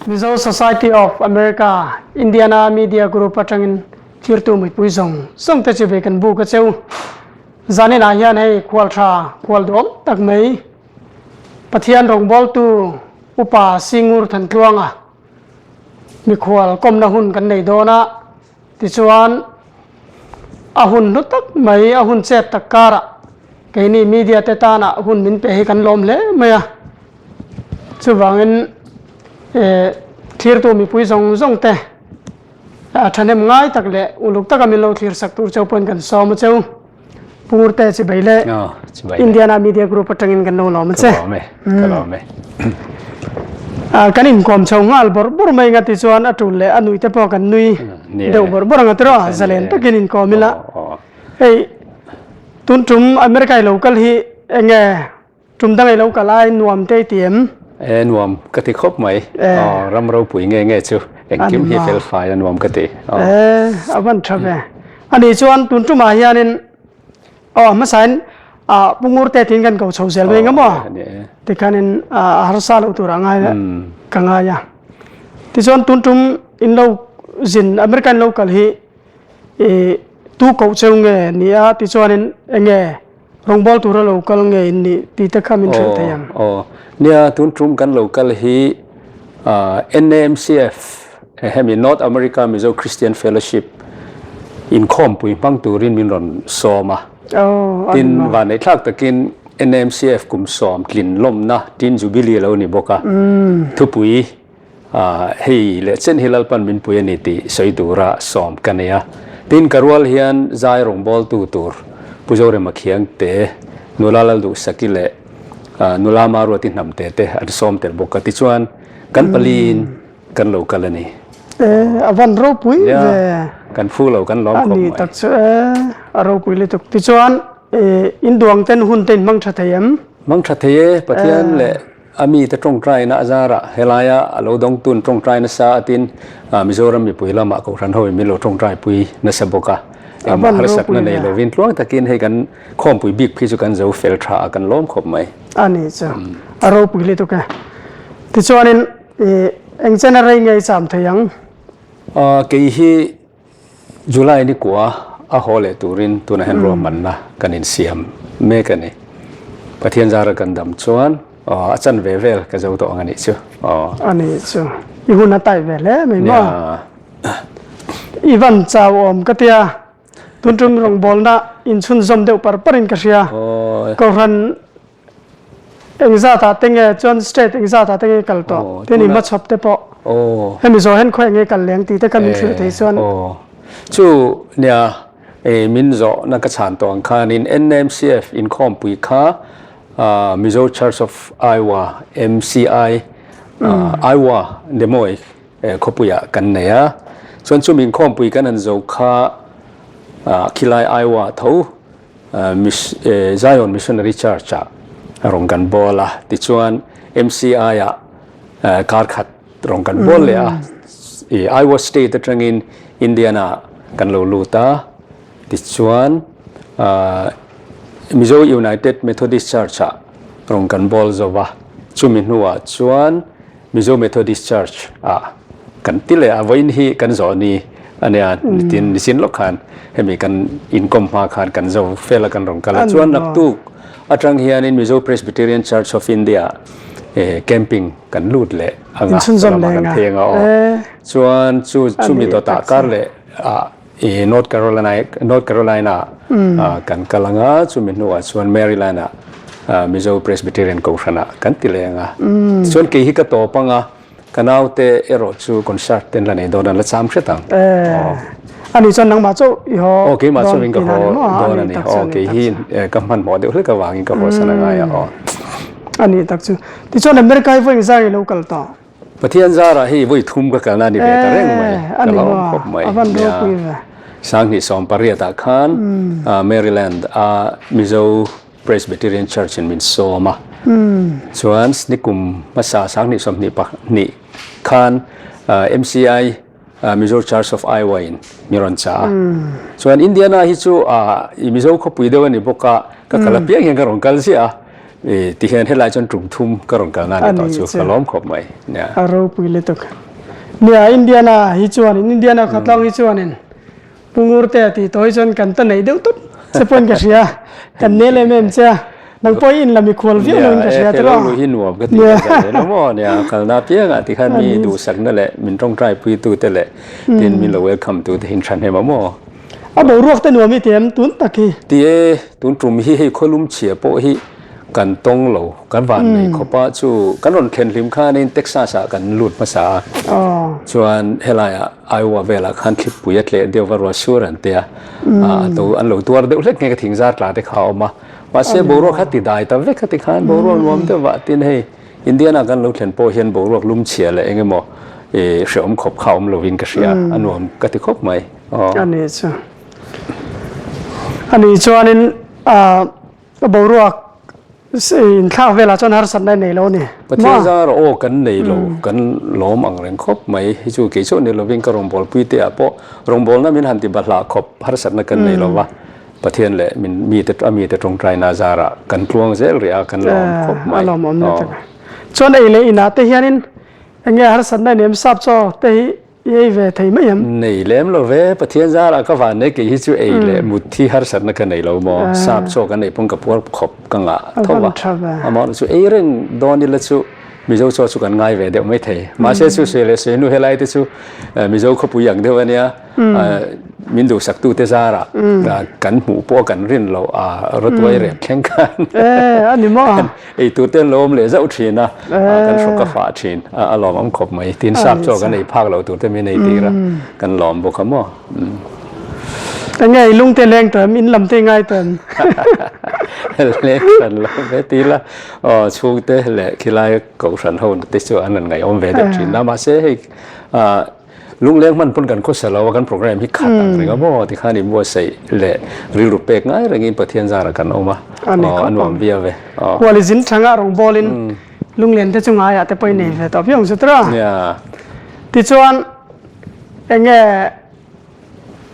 Mizo Society of America, Indiana Media Group atangin thirtu mipui zawng zawng te chibai kan buk a cheu. Zaninah hian hei khual tha, khual duhawm tak mai Pathian rawngbawltu Upa Singur Thantluanga mikhual kawmna hun kan nei dawn a, tichuan a hun hlu tak mai, a hun chet tak karah keini media te tana hun min pe hi kan lawm hle mai a. Chuvangin thlirtu mipui zawng zawng te thahnem ngai tak leh uluk taka min lo thlir sak tur cheu pawhin kan sawm a cheu. Pu Te Chibai leh Indiana Media Group atangin kan lo lawm a che. Ka lawm e. Kan inkawm chho nghal bawrh bawrh mai nga tichuan a tul leh a nuih te pawh kan nui deuh bawrh bawrh ang a tiraw zalen takin inkawm ila. Hei tun tum America i lo kal hi enge Tum dang i lo kal ai nuam te i ti em? E nuam ka ti khawp mai. Aw ram ropui nge nge chu engkim hi fel fai a nuam ka ti. E a van tha ve. Ani chuan tun tumah hianin aw hmasain a Pungur te tiin kan ko chho zel mai nga maw? Tikhanin a harsa loh tur a ngai ka ngai a. Tichuan tun tum in lo zin America in lo kal hi i tu koh cheu nge nia tichuanin enge Rawngbâwl tura lo kal nge in nih tih te kha min hrilh thei ang. Aw, nia tun tum kan lo kal hi NAMCF, hemi North America Mizo Christian Fellowship inkhawmpui hmang turin min rawn sawm a. Tin, vanneihthlak takin NAMCF kum sawm tlin lawmna Teen Jubilee a lo ni bawk a. Thupui Hei leh chen hi Lalpan min pui a ni tih sawi tura sawm ka nei a. Tin, ka rual hian zai rawngbawltu tur Pu Zorema Khiangte, Nula Lalduhsaki leh Nula Maruati Hnamte te an sawm tel bawk a. Tichuan, kan paliin kan lo kal a ni. E, a van ropui ve. Kan phu lo, kan lawm khawp mai. A ni tak chu e, a ropui lutuk. Tichuan, in duang ten hun te in hmang tha thei em? Hmang tha thei e, Pathian leh A mite tawngtaina a zarah helaia a lo dawngtun tawngtai nasa atin Mizoram mipui lamah Kohhran hoin min lo tawngtaipui nasa bawk a. Engmah harsatna nei lovin tluang takin hei kan khawmpui bik phei chu kan zo fel tha a kan lawm khawp mai. A ni chu a ropui lutuk e. Tichuanin eng chen a rei ngei cham thei ang? Kei hi July ni kua a haw leh turin tunah hian ruahmanna kan insiam mek a ni. Pathian zara kan dam chuan a chan ve vel ka zo tawh ang a nih chu. A nih chu. I hun a tai ve hle mai maw? I van chau awm ka tia. Tun tum rawngbawlna inchhunzawm deuh par parin ka hria. Kohhran Engzat ah te nge chuan state engzat ah te nge kal tawh te ni hmachhawp te pawh hemi zawh hian khawiah nge kal leng tih te kha min hrilh thei chuan. Chu nia min zawhna ka chhan tawh ang khanin NMCF inkhawmpui kha Mizo Church of Iowa, MCI, Iowa Des Moines khawpuiah kan nei a, chuan chumi inkhawmpui kan han zo kha khilai Iowa tho Zion Missionary Church ah rawn kan bawl a, tichuan MCI ah kar khat rawn kan bawl leh a, Iowa State atangin Indiana kan lo lut a, tichuan Mizo United Methodist Church ah rawn kan bawl zo va, chumi hnuah chuan Mizo Methodist Church ah kan ti leh a, vawiin hi kan zawh ni a nia, tin nichin lawk khan hemi kan inkawm hma khan kan zo fel a kan rawn kal a, chuan naktuk atang hianin Mizo Presbyterian Church of India camping kan lut leh anga chulama kan phei anga aw, chuan chu chumi dawtah kar leh ah North Carolina North Carolina ah kan kal anga chumi hnuah chuan Maryland ah Mizo Presbyterian Kohhran ah kan ti leh anga chuan kei hi ka tawp anga ka naute erawh chu concert ten la nei dawn an la cham hret ang. Ani chuan nangmah chauh i haw Aw keimah chauh in ka haw dawn a ni aw kei hi ka hmanhmawh deuh hlek avangin ka haw san a ngai a aw. Ani tak chu tichuan America hi vawi engzah nge lo kal tawh? Pathian zarah hei vawi thum ka kalna a ni ve ta reng mai, ka lawm khawp mai. Nia, 2018 ah khan Maryland a Mizo Presbyterian Church in min sawm a, chuan nikum hmasa 2022 khan MCI Mizo Church of Iowa in min rawn chah a. Chuan Indiana hi chu Mizo khawpui deuh a ni bawk a, ka kal apiang hian ka rawn kal ziah a. Ti hian helai chuan tum thum ka rawn kalna ni tawh chu ka lawm khawp mai. Nia. A ropui lutuk. Nia Indiana hi chuanin Indiana khawtlang hi chuanin Pu Ngurte tih tawh hi chuan kan ta neih deuh tawp che pawhin ka hria. Kan nel em em che a. Nang pawh i inla mikhual viau loin ka hria tiraw. Nia, hi nuam ka ti ka zan zel maw. Nia, kalna piangah ti khan mi duhsakna leh min tawngtai puitute leh tin min lo welcome tute hi in thahnem a maw. A boruak te nuam i ti em tun tak hi? Ti e, tun tum hi hei khawlum chhia pawh hi kan tawng lo, kan van nei khawp a, chu kan rawn thlen hlim khanin Texas ah kan lut hmasa a, chuan helaiah Iowa velah khan thlipui a tleh deuh va ruah sur an tia, a to an lo tuar deuh hlek nghe ka thingzar tla te kha a awm a, mahse boruak kha ti dai ta vek a ti khan boruak nuam deuh vah tin hei Indiana kan lo thlen pawh hian boruak lum chhia leh eng emaw hrehawm khawp kha awm lovin ka hria a nuam ka ti khawp mai. A ni chu. A ni chuanin a boruak inthlak velah chuan harsatna nei lo a ni. Pathian zar aw kan nei lo kan lawm ang reng khawp mai. Hi chu kei chuan ni lovin ka rawngbawlpui te ah pawh rawngbawlna min han ti bahlah khawp harsatna kan nei lo va. Pathian leh min mite a mite tawngtaina zarah kan tluang zel rih a kan lawm khawp mai. A lawmawm lutuk. Chuan ei leh inah te hianin enge harsatna nem sap chaw te hi i ei ve thei mai em? Nei lem lo ve, Pathian zarah ka van nei kei hi chu ei leh mut hi harsatna ka nei lo maw? Sap chaw kan ei pawn ka puar khawp ka ngah tho a. Amaherawhchu chu ei reng dawn ila chu Mizo chaw chu kan ngai ve deuh mai thei. Mahse chu sawi leh sawi hnu helai te chu Mizo khawpui ang deuh a nia. Min duhsak tute zarah kan hmuh pawh kan rin loh a rawtuai rep thleng khan a ni maw? Ei tur te an lo awm leh zauh thin a, kan hrawk a fah thin a, a lawm awm khawp mai. Tin sap chaw kan ei phak loh tur te min ei tir a, kan lawm bawk a maw? Enge i lung te leng tawh em? In lam te i ngai tawh em? Leng hran lo ve ti ila, aw chhungte leh khilai kohhran ho te chu an rawn ngaihawm ve deuh thin a, mahse hei Lungleng hman pawn kan khawsa lo a, kan program hi khat ang reng a maw tikhan i buatsaih leh rilru pek ngai rengin Pathian zarah kan awm a, aw a nuam viau e. Kuali zin thanga rawng bawlin lunglen te chu ngaiah te pawh i nei ve tawh viau ang chu tura. Tichuan enge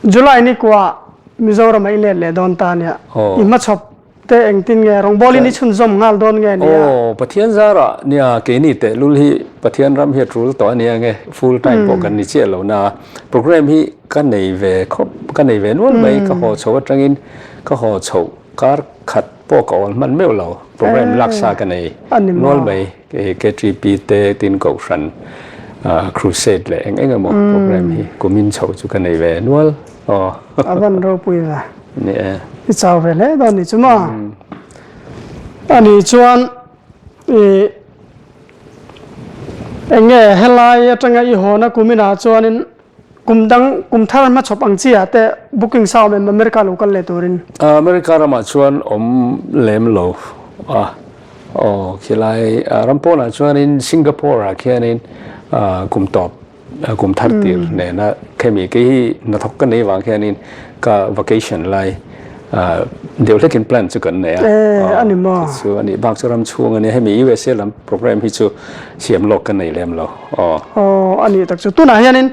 July ni kuah Mizoram ah i let leh dawn ta nia, i hmachhawp Te engtin nge rawngbawlin i chhunzawm nghal dawn nge nia? Aw, Pathian zarah nia keini tehlul hi Pathian ram hi a tul tawh a nia nge full time pawh kan ni chiah lo na program hi ka nei ve khawp ka nei ve nual mai ka haw chho atangin ka haw chhoh kar khat pawh ka awl hman meuh lo program laksa ka nei nual mai KTP te tin kohhran crusade leh eng eng emaw program hi kumin chho chu ka nei ve nual. Aw. A van ropui ve. Ni e. I chau ve hle dawn ni chu maw? Ani chuan i enge helai atanga i hawna kuminah chuanin kum dang kum thar hmachhawp ang chi ah te booking sa awm em America lo kal leh turin? America ramah chuan awm lem lo a. Aw khilai ram pawnah chuanin Singapore ah khianin kum tawp kum thar tir nena khemi kei hi hnathawk ka nei vang hianin ka vacation lai deuh hlekin plan chu kan nei a a ni maw chu ani bak chu ram chhung ani hemi USA lam program hi chu siam lawk ka nei lem lo aw aw ani tak chu tunah hianin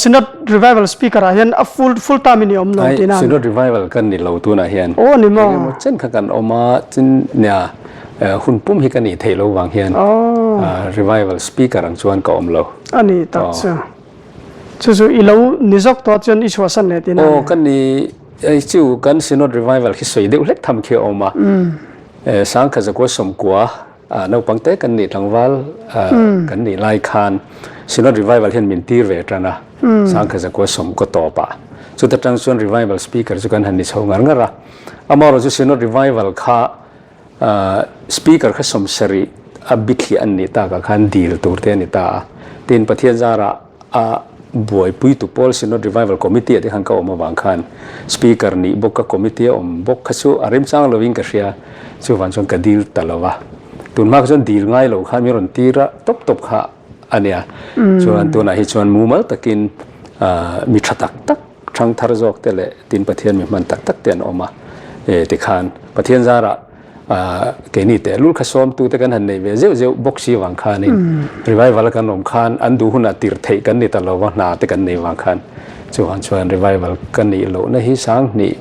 Synod Revival Speaker ah hian a full full term in i awm lo tina. Synod Revival kan ni lo tunah hian. Aw ni maw. Engemaw chen kha kan awm a chin nia hun pum hi ka nih theih lo vang hian Revival Speaker ang chuan ka awm lo. A ni tak chu. Chu chu i lo ni zawk tawh chuan i chhuahsan leh tina. Aw kan ni chu kan Synod Revival khi sawi deuh hlek tham khi a awm a. Sangkhat zakua sawmkua Naupang te kan nih tlangval kan nih lai khan Synod Revival hian min tir ve tan a, Sangkhat Zakua Sawmkaw tawpah. Chuta tang chuan Revival Speaker chu kan han ni chho ngar ngar a. Amaherawhchu chu Synod Revival kha Speaker kha sawmsarih a bithliah an nih takah khan dil tur te a ni ta a. Tin, Pathian zarah a buaipuitu pawl Synod Revival Committee ah te khan ka awm avang khan Speaker nih bawk ka committee a awm bawk kha chu a remchang lovin ka hria, chuvang chuan ka dil ta lo va. Tunhma kha chuan dil ngai lo khan min rawn tir a tawp tawp kha a nia. Chuan tunah hi chuan mumal takin mi tha tak tak thang thar zawk te leh tin Pathian mi hman tak tak te an awm a, tikhan Pathian zarah Keini teh lul kha sawmtute kan han nei ve zeuh zeuh bawk si vang khanin revival a kan awm khan an duh hunah tir theih kan ni ta lo va, hna te kan nei vang khan chuvang chuan revival ka nih lohna hi sanghnih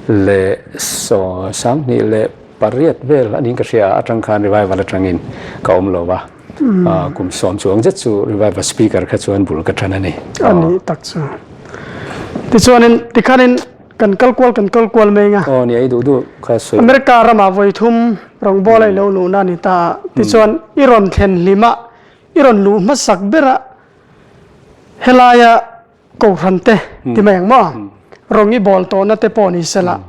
leh saw 2008 vel a niin ka hria a, atang khan revival atangin ka awm lo va, kum sawm chuang zet chu revival speaker kha chuan bul ka tan a ni. A nih tak chu. Tichuanin tikhanin kan kal kual kan kal kual mai anga. Aw nia i duh duh kha sawi. America ramah vawi thum rawngbawla i lo luhna a ni ta a, tichuan i rawn thlen hlim a, i rawn luh hmasak ber a, helaia Kohhran te ti mai ang maw? Rawng i bawl tawhna te pawh ni sela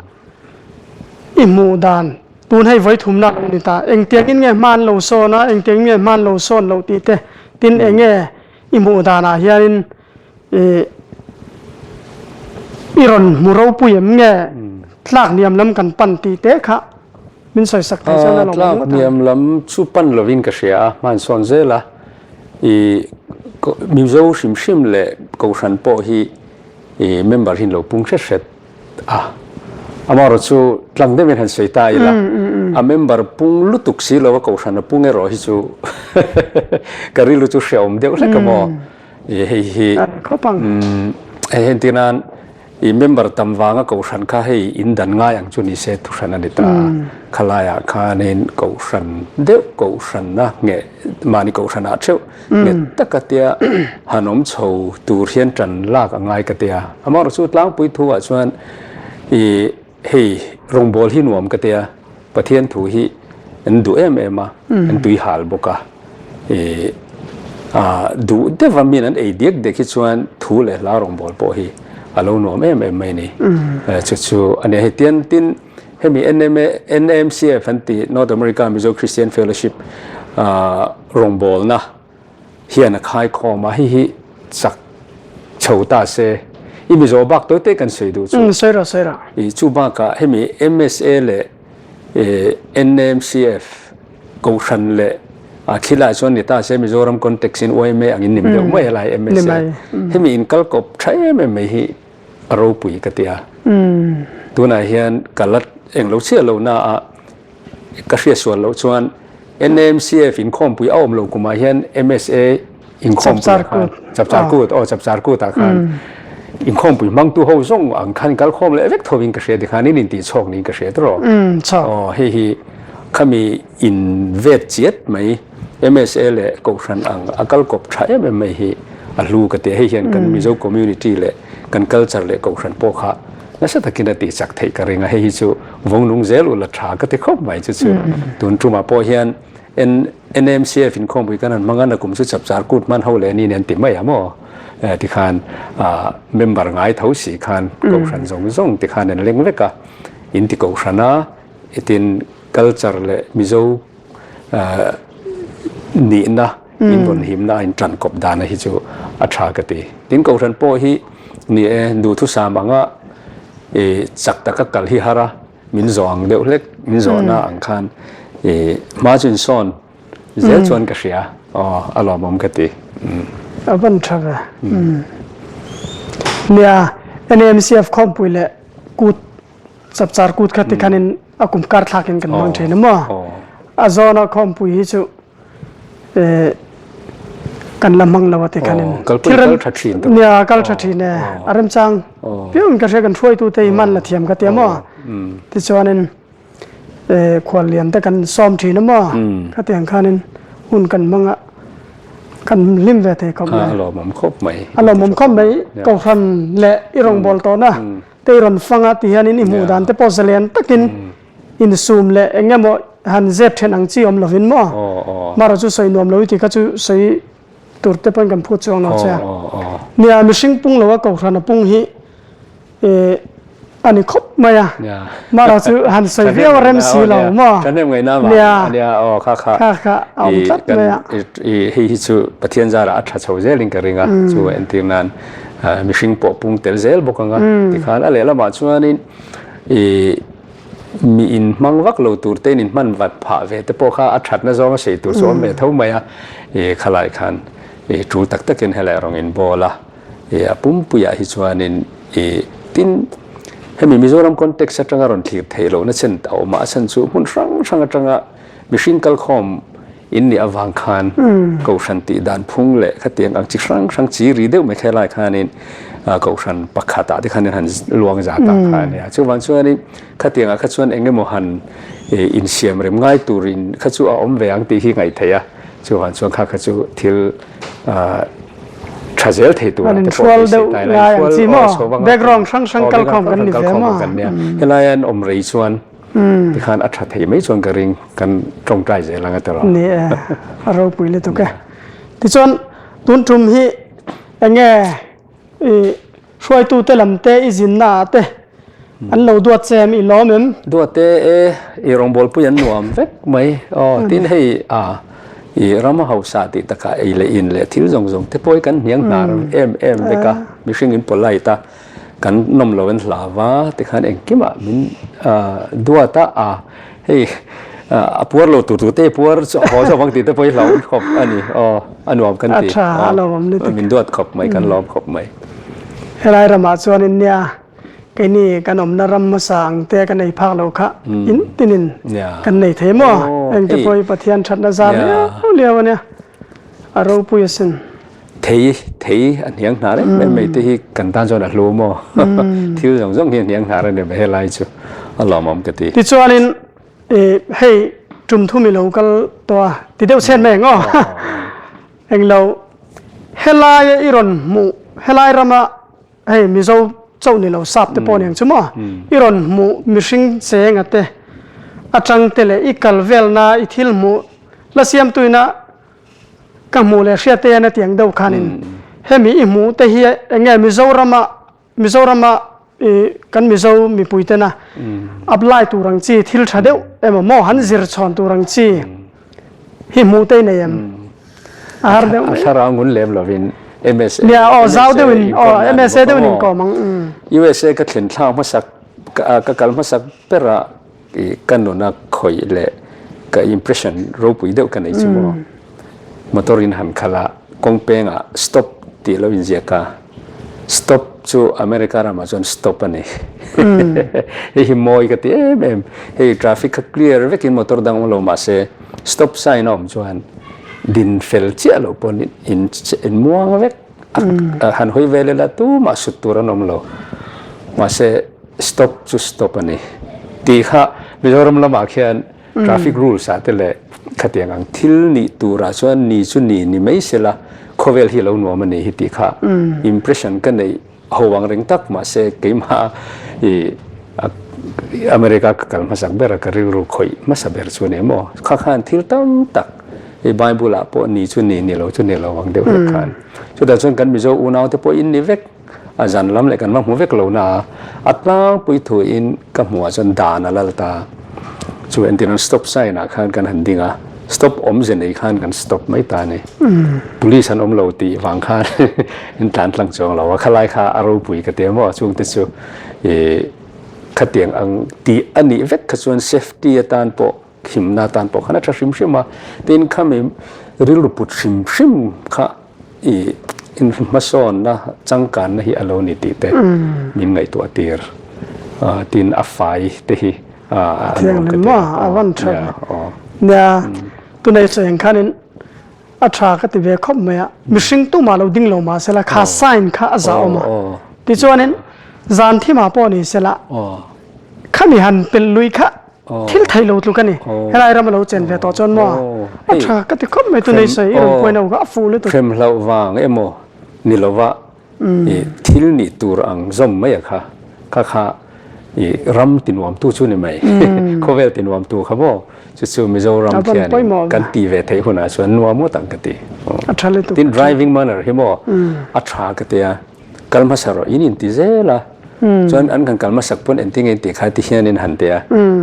i hmuh dan tun hei vawi thumna lo ni ta. Engtiangin nge hma an lo sawn a, engtiangin nge hma an lo sawn loh tih te, tin eng nge i hmuh danah hianin i i rawn hmu ropui em nge tlak hniam lam kan pan tih te kha min sawi sak thei chuan a lo awm ngawt ang. Tlak hniam lam chu pan lovin ka hria a, hma an sawn zel a. I Mizo hrim hrim leh Kohhran pawh hi i member hi an lo pung hret hret a. Amaherawh chu tlang deuhin han sawi ta ila, a member pung lutuk si lo a Kohhran a pung erawh hi chu ka rilru chu hrehawm deuh hlek a maw. I hei hi hei entir nan I member tam vanga kohhran kha hei in dan ngai ang chu ni se thuhran a ni ta a, khalaiah khanin kohhran deuh kohhranna nge mahni kohhranah theuh nge taka tia han awm chho tur hian tan lak a ngai ka tia. Amaherawh chu tlangpui thu ah chuan i hei rawngbâwl hi nuam ka tia, Pathian thu hi an duh em em a, an tui hal bawk a. I duh deuh a min an ei diak diak hi chuan thu leh hla rawngbâwl pawh hi a lo nuam em em mai a ni. Chu chu a nia hei tian tin hemi NMA NAMCF an tih North America Mizo Christian Fellowship rawngbâwlna hian a khaikhawm a, hei hi chak chho ta se i Mizo bak tawi te kan sawi duh chu. Sawi rawh sawi rawh. I chu bakah hemi MSA leh NAMCF Kohhran leh a thilai chuan ni ta se Mizoram context in yma angin nim deuh mai helai MSA hemi in kal kawp tha em em mai hi a ropui ka ti a. Tunah hian ka la eng lo chiah lo na a ka hriat sual loh chuan NAMCF inkhawmpui a awm lo kumah hian MSA inkhawmpui ah khan Chapchar Kut aw Chapchar Kut ah khan inkhawmpui hmangtu ho zawng ang khan kal khawm leh vek tho in ka hria tikhan in intih chhawk niin ka hria tawh aw hei hi khami in vet chiat mai MSA leh Kohhran ang a kal kawp tha em em mai hi a hlu ka ti a hei hian kan Mizo community leh kan culture leh Kohhran pawh kha nasa takin a tih chak theih ka ring a hei hi chu vawngnung zel ula tha ka ti khawp mai chu chu tun tumah pawh hian NMCF inkhawmpui kan han hmang a, nakum chu chapchar kut hman ho leh niin an ti mai a maw? Tikhan member ngai tho si khan kohhran zawng zawng tikhan an leng vek a, in ti kohhran a, tin culture leh Mizo nihna in rawn himna a intan kawp dana hi chu a tha ka ti. Tin kohhran pawh hi ni e duhthusam anga chak taka kal hi har a, Min zawh ang deuh hlek, min zawhna ang khan i hma chu insawn zel chuan ka hria. Aw, a lawmawm ka ti. A van tha ve. Nia, NAMCF khawmpui leh kut, chapchar kut kha tikhanin a kum kar thlakin kan hmang thin a maw? A zawna khawmpui hi chu kan la hmang lo a ti khanin thil kal tha thin to nia kal tha thin e a rem chang piang ka hria kan hruai tu te i man la thiam ka tia maw ti chuanin khual lian te kan sawm thin a maw kha tiang khanin hun kan hmang a kan hlim ve thei khawp mai a lawmawm khawp mai a lawmawm khawp mai kohhran leh i rawngbawl tawhna te i rawn fang a ti hianin i hmuh dan te pawh zalen takin Insum leh eng emaw han zep then ang chi awm lovin maw? Marawh chu sawi nuam lo i ti kha chu sawi tur te pawhin kan phut chuang lo che a. Nia, mihring pung lo a kohhran a pung hi a ni khawp mai a. Marawh chu han sawi viau a rem si lo maw? Nia, kha kha a awm tlat mai a. Hei hi chu Pathian zarah a tha chho zelin ka ring a, chu entir nan mihring pawh pung tel zel bawk ang a. Tikhan a lehlamah chuanin i Mi in hmang vak lo tur te in inhman vat phah ve te pawh kha a thatna zawng a sei tur chu awm ve tho mai a, i khalai khan i tul tak takin helai rawng in bawl a, i a pumpuiah hi chuanin i tin hemi Mizoram context atanga rawn thlir theih lohna chen a awm a, a chhan chu hmun hrang hrang atanga mihring kalkhawm in nih avang khan Kohhran tih dan phung leh khatiang ang chi hrang hrang chi ri deuh mai khelai khanin. Kohhran pakhatah te khan han luang za ta kha a nia. Chuvang chuanin khatiangah kha chuan eng emaw han insiam rem ngai turin kha chu a awm ve ang tih hi ngaih theih a. Chuvang chuan kha kha chu thil tha zel thei tur te pawh ni se tai lai inhrual aw chho vang background hrang hrang kalkhawm kan ni ve maw helai an awm rei chuan tikhan a tha thei mai chuan ka ring kan tawngtai zel ang a tiraw ni e a ropui lutuk e tichuan tun tum hi enge I hruaitute lam te, i zinna ah te an lo duat che em? I lawm em? Duat te e, i rawngbawlpui an nuam vek mai. Aw, tin hei a i ram a hausa tih takah ei leh in leh thil zawng zawng te pawh hi kan hniang hnar em em vek a, mihring in polite a, kan nawm lo an hlau va tikhan engkimah min duat a, a Hei a puar lo tur tur te puar haw zawk ang tih te pawh hi hlauhawm khawp a ni. Aw a nuam kan ti. A tha a lawmawm lutuk. Min duat khawp mai kan lawm khawp mai. Helai ramah chuanin nia keini kan awmna ram hmasa ang te kan ei phak lo kha in tinin kan nei thei maw? Engte pawh hi Pathian thatna zar liau liau a nia. A ropui asin. Thei thei a hniang hnar em em mai te hi kan tan chuan a hlu maw? Thil zawng zawng hi a hniang hnar a ni mai helai chu a lawmawm ka ti. Tichuanin hei tum thum i lo kal tawh a ti deuh chhen mai ang aw. Englo helaia i rawn hmuh helai rama hei Mizo chauh ni lo sap te pawh ni ang chu maw i rawn hmuh mihring chenga te atang te leh i kal velna i thil hmuh la siamtuina Ka hmuh leh hriat te hian a tiang deuh khanin hemi i hmuh te hi eng nge Mizorama Mizorama i kan Mizo mipui tena apply tur ang chi thil tha deuh emaw maw han zir chhawn tur ang chi hi hmuh te i nei em? A har deuh mai. A thlarau ngun lem lovin MSA Nia aw zau deuhin aw MSA deuhin inkawm ang. USA ka thlen thlak hmasak ka kal hmasak berah I ka nuna khawih leh ka impression ropui deuh ka nei chu maw. Motor in han khalh a, kawng pengah stop tih lo inziak a, stop chu America ramah chuan stop a ni. Hei hi mawi ka ti em em. Hei traffic kha clear vekin motor dang awm lo mahse stop sign a awm chuan din fel chiah loh pawn in in muang vek. A han hawi vel ila tumah sut tur an awm lo. Mahse stop chu stop a ni. Tih kha Mizoram lamah khian traffic rules ah te leh khatiang ang thil nih turah chuan ni chu ni ni mai sela khawvel hi a lo nuam a ni hi tih kha impression ka neih ho ang reng tak mahse keimah i America ka kal hmasak ber a ka rilru khawih hmasa ber chu a ni maw. Kha khan thil tam tak i Bible ah pawh ni chu ni ni lo chu ni lo ang deuh hlek khan. Chutah chuan kan Mizo unau te pawh in ni vek. A zan lam leh kan va hmu vek lo na a, a tlangpui thuin ka hmuh ah chuan dan a lal ta. Chu entir an stop sign ah khan kan han ding a, stop awmze nei khan kan stop mai ta a ni. Police an awm lo tih vang khan in tlan tlang chuang lo a, khalai kha a ropui ka ti a maw, chungte chu ih khatiang ang tih a nih vek kha chuan safety atan pawh himna atan pawh khan a tha hrim hrim a, tin khami rilru put hrim hrim kha I inhmasawnna changkanna hi a lo ni tih te min ngaihtuah tir tin a fai te hi a nuam ka ti. A van tha nia tunei cheng khanin a tha ka ti ve khawp mai a mihring tumah lo ding lo mah sela kha sign kha a zah awm a tichuanin zan thimah pawh ni sela khami han pelh lui kha Thil thei lo tluk a ni. Helai ram a lo chen ve tawh chuan maw a tha ka ti khawp mai tunei sawi i rawn puai no kha a fuh lutuk. Hrem hlauh vang emaw ni lova i thil nih tur ang zawm mai a kha kha kha i ram ti nuam tu chu ni mai. Khawvel ti nuam tu kha maw chu chu Mizoram khian kan ti ve theih hunah chuan nuam ngawt ang ka ti. A tha lutuk. Tin driving manner hi maw a tha ka ti a. Kal hmasa rawh in inti zel a, chuan an kan kal hmasak pawn engtin nge inti kha ti hian in han ti a,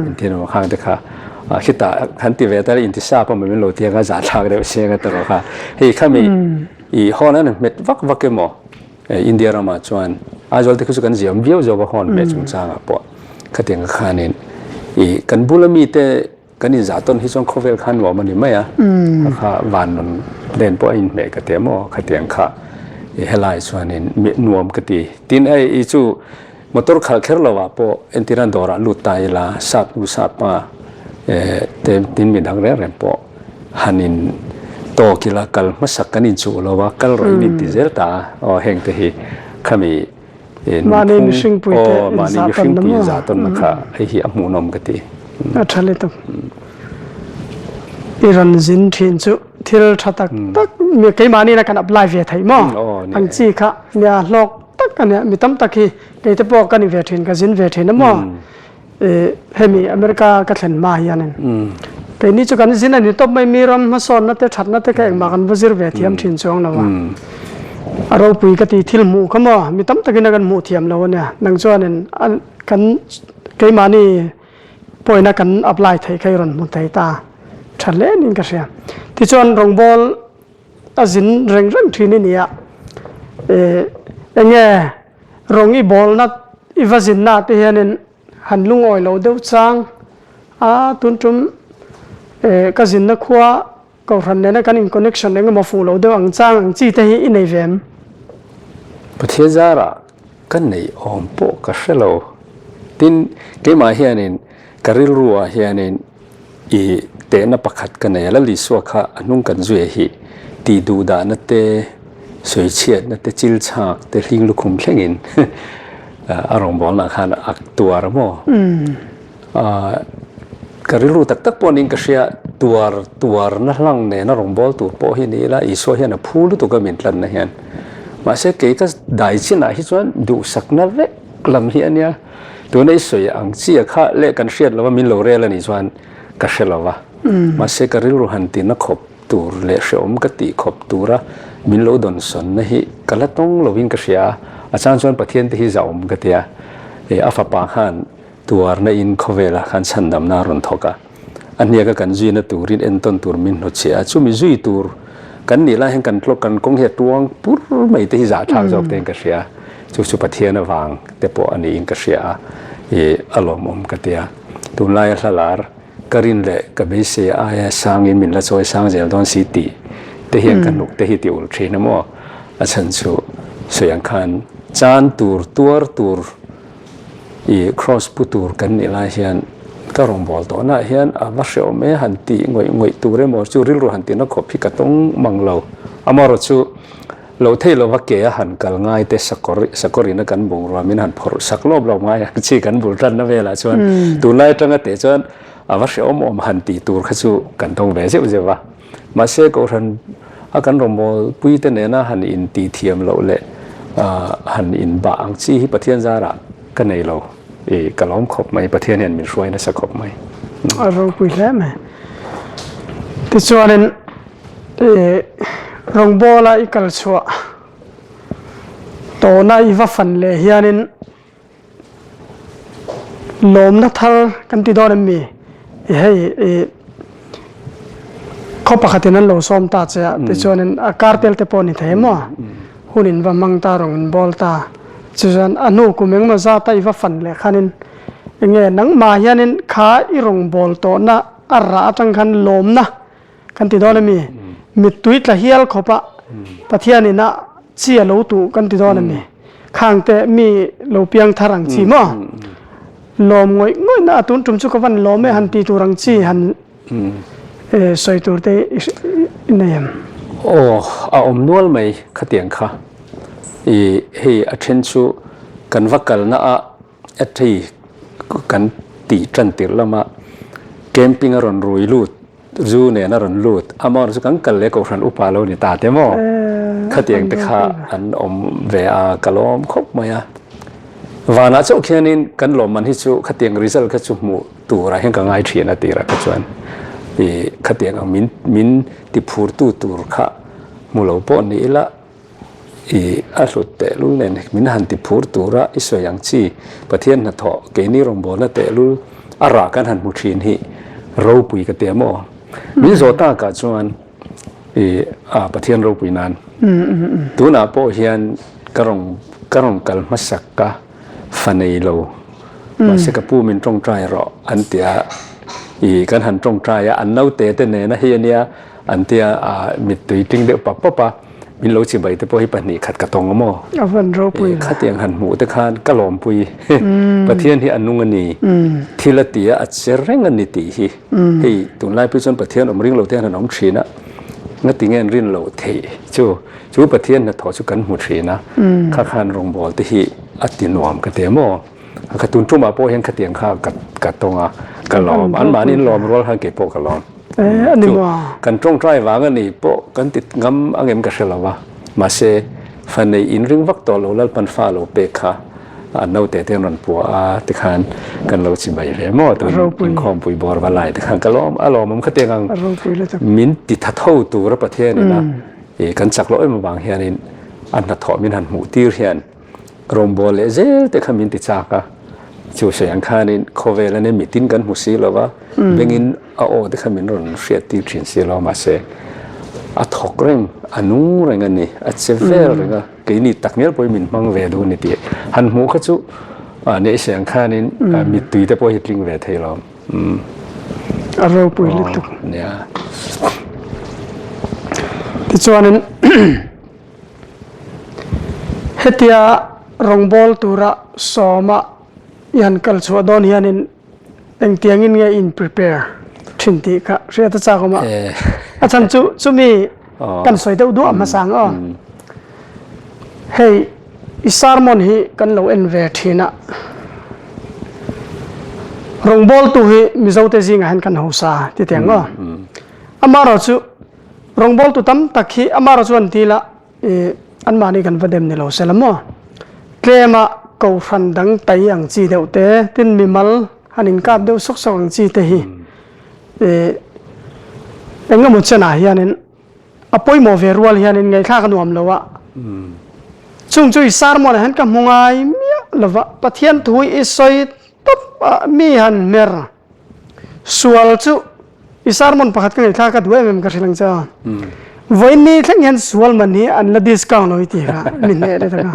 inti emaw khang te kha khitah han ti ve ta inti sap a maw min lo ti anga zahthlak deuh siang a tawrh kha hei khami i hawn an hmet vak vak emaw India ramah chuan Aizawl te khu chu kan ziam viau zawk a hawn hmeh chungchangah pawh khatiang khanin i kan bula mite Kan inzah tawn hi chuan khawvel kha nuam a ni mai a, a kha van rawn len pawh a inhmeh ka ti a maw, khatiang kha i helai chuanin nuam ka ti. Tin hei i chu motor khalh kher lo ah pawh entirna dawrah lut ta ila sap nu sap pa te tin midang reng reng pawh han in tawk ila kal hmasak kan inchuh lo a, kal rawh in inti zel ta a, aw heng te hi. Khami Mahni mihringpui te mahni mihringpui inzahtawnna kha hei hi a hmuhnawm ka ti. A tha lutuk. I rawn zin thin chu thil tha tak tak keimahni na kan apply ve theih maw? Ang chi kha nia hlawk tak a nia mi tam tak hi kei te pawh ka ni ve thin ka zin ve thin a maw? Hemi America ka thlen hma hianin keini chu kan zin a ni tawp mai mi ram hmasawnna te thatna te kha engmah kan va zir ve thiam thin chuang lo a a ropui ka ti thil hmuh kha maw mi tam takin a kan hmuh thiam lo ania nang chuanin kan keimahni pawina kan apply theih kha i rawn hmu thei ta tha hle niin ka hria tichuan rawngbawl a zin reng reng thin i nia enge Rawng i bawlna i va zinna te hianin han lungawi lo deuh chang a, tun tum ka zinna khua Kohhran nena kan in connection eng emaw fuh lo deuh ang chang ang chi te hi i nei ve em? Pathian zarah ka neih awm pawh ka hre lo. Tin, keimah hianin ka rilruah hianin I tehna pakhat ka nei a, Lal Isua kha a hnung kan zui hi tih duh dahna te, sawichhiatna te, chil chhak te, hling lukhum thlengin a rawngbawlnaah khan a tuar a maw? Ka rilru tak tak pawh niin ka hria, tuar tuarna hlang nena rawngbâwl tur pawh hi ni ila, Isua hian a phu lutuk a min tlanna hian. Mahse kei ka dai chinah hi chuan duhsakna vek lam hi a nia. Tuna i sawi ang chia kha leh kan hriat lova min lo rel a nih chuan ka hre lova. Mahse ka rilru han tina khawp tur leh hreawm ka tih khawp tura min lo dawnsawnna hi ka la tawng lovin ka hria a. A chang chuan Pathian te hi zahawm ka ti a. A fapa khan tuarna in khawvelah khan chhandamna a rawn thawk a. A hniaka kan zuina turin entawn tur min hnawtchhiah a, chumi zui tur kan nih lai hian kan tlawk kan kawng hi a tuang pur mai te hi zahthlak zawk tein ka hria. Chu chu Pathian avang te pawh a niin ka hria a, ih a lawmawm ka ti a. Tunlaia hlalar ka rin leh ka beisei aia sangin min la chawi sang zel dawn si tih te hian ka hnuk te hi ti ulh thin a maw? A chhan chu sawi ang khan chan tur tuar tur I cross pu tur kan nih lai hian ka rawngbâwl tawhnaah hian a va hrehawm e han tih ngawih ngawih tur emaw chu rilru han tihna khawp hi ka tawng mang lo. Amaherawh chu lo thei lova ke a han kal ngai te sakawr sakawr ina kan bungrua min han phawrh sak lawp lawp ngai ang chi kan bul tanna velah chuan tunlai atanga teh chuan a va hrehawm awm han tih tur kha chu kan tawng ve zeuh zeuh a. Mahse Kohhran a kan rawngbâwl puite nena han intih thiam loh leh han inbah ang chi hi Pathian zarah ka nei lo. I ka lawm khawp mai, Pathian hian min hruai nasa khawp mai. A ropui hle mai. Tichuanin i rawngbâwla i kal chhuah tawhna i va fan leh hianin Lawmna thar kan ti dawn em mi? I hei i khaw pakhatin an lo sawm ta che a, tichuanin a kar tel te pawh ni thei maw? Hun in va hmang ta, rawng in bawl ta. Chuchuan a hnu kum engemaw zata i va fan leh khanin enge nangmah hianin kha i rawng bawl tawhna a rah atang khan lawmna Kan ti dawn a mi? Mittui tla hial khawp a Pathianin a chi a lo tuh kan ti dawn a mi? Khang te mi lo piang thar ang chi maw? Lawm ngawih ngawih na a tun tum chu ka van lawm e han ti tur ang chi han sawi tur te i nei em? Aw, a awm nual mai khatiang kha. I hei a then chu kan va kalna a A thei kan tih tan tirh lama camping a rawn rui lut, zu nen a rawn lut, amaherawhchu chu kan kal leh kohhran upa lo ni ta te maw? Khatiang te kha an awm ve a, ka lawm khawp mai a. Vanah chauh khianin kan lawmman hi chu khatiang result kha chu hmuh turah hian ka ngai thin a tirah kha chuan ih khatiang ang min min tiphurtu tur kha hmu lo pawh ni ila, I a hlut tehlul nen min han ti phur tura i sawi ang chi Pathian hnathawh keini rawngbawlna tehlul a rah kan han hmu thin hi ropui ka ti a maw? Min zawh takah chuan i a Pathian ropui nan tunah pawh hian ka rawn ka rawn kal hmasak ka fa nei lo mahse ka pu min tawngtai rawh an ti a i kan han tawngtai a an naute te nena hi ania an tia a mittui tling deuh pap pap a. Min lo chibai te pawh hi 2 khat ka tawng a maw? A van ropui le. Khatiang han hmuh te khan ka lawmpui. Pathian hi a nung a ni. Thil a ti a, a che reng a ni tih hi. Hei tunlai phei chuan Pathian awm ring lo te hian han awm thin a. Ngati nge an rin loh theih chu chu Pathian hnathawh chu kan hmu thin a, kha khan rawngbawl te hi a ti nuam ka ti a maw? Ka tun tumah pawh hian khatiang kha ka ka tawng a, ka lawm. Anmahni in lawm rual khan kei pawh ka lawm. Eh, ani Chu maw? kan tawngtai vang a ni pawh kan ti ngam angem ka hre lo va, mahse fa nei in ring vak tawh lo Lalpan fa lo pek kha a naute te an rawn pua a tikhan kan lo chi mai ve maw tun Ropui. inkhawmpui bawr va lai tikhan ka lawm a lawmawm khatiang ang A ropui lutuk. min ti tha tho tura Pathian ina i kan chak loh em avang hianin a hnathawh min han hmuh tir hian Rawngbâwl leh zêl te kha min ti châk a, chu sawi ang khânin khawvêl a nia mitin kan hmu si lo va, bengin a aw te kha min rawn hriat tîr ṭhîn si lo, mahse a thawk reng, a nung reng a ni, a che vêl reng a, keini tak ngial pawhin min hmang ve duh a ni tih han hmuh kha chu nia i sawi ang khânin mittui te pawh hi tling ve thei lo. A ropui lutuk. Nia. Tichuanin. Hetia rawngbâwl tura sawma i han kal chhuah dawn hianin engtiangin nge i in prepare thin tih kha hriat a chak awm a. A chhan chu chumi kan sawi deuh duah hmasa ang aw. Hei i sermon hi kan lo en ve thin a, rawngbâwltu hi Mizote zingah hian kan hausa ti teh ang aw. Amaherawhchu Rawngbawltu tam tak hi amaherawh chuan ti ila i anmahni kan va dem ni lo se la maw? Tlema kohhran dang tai ang chi deuh te, tin mimal han inkap deuh sawk sawk ang chi te hi i eng emaw chenah hianin a pawimawh ve rual hianin ngaihthlak a nuam lo a. Chung chu i sermon ah hian ka hmu ngai miah lo va, Pathian thu i sawi tawp a mi han hmer. Sual chu i sermon pakhat ka ngaihthlak ka duh em em ka hrilh ang che a. Vawiin thleng hian sual man hi an la discount lo i ti kha mi hneh le taka.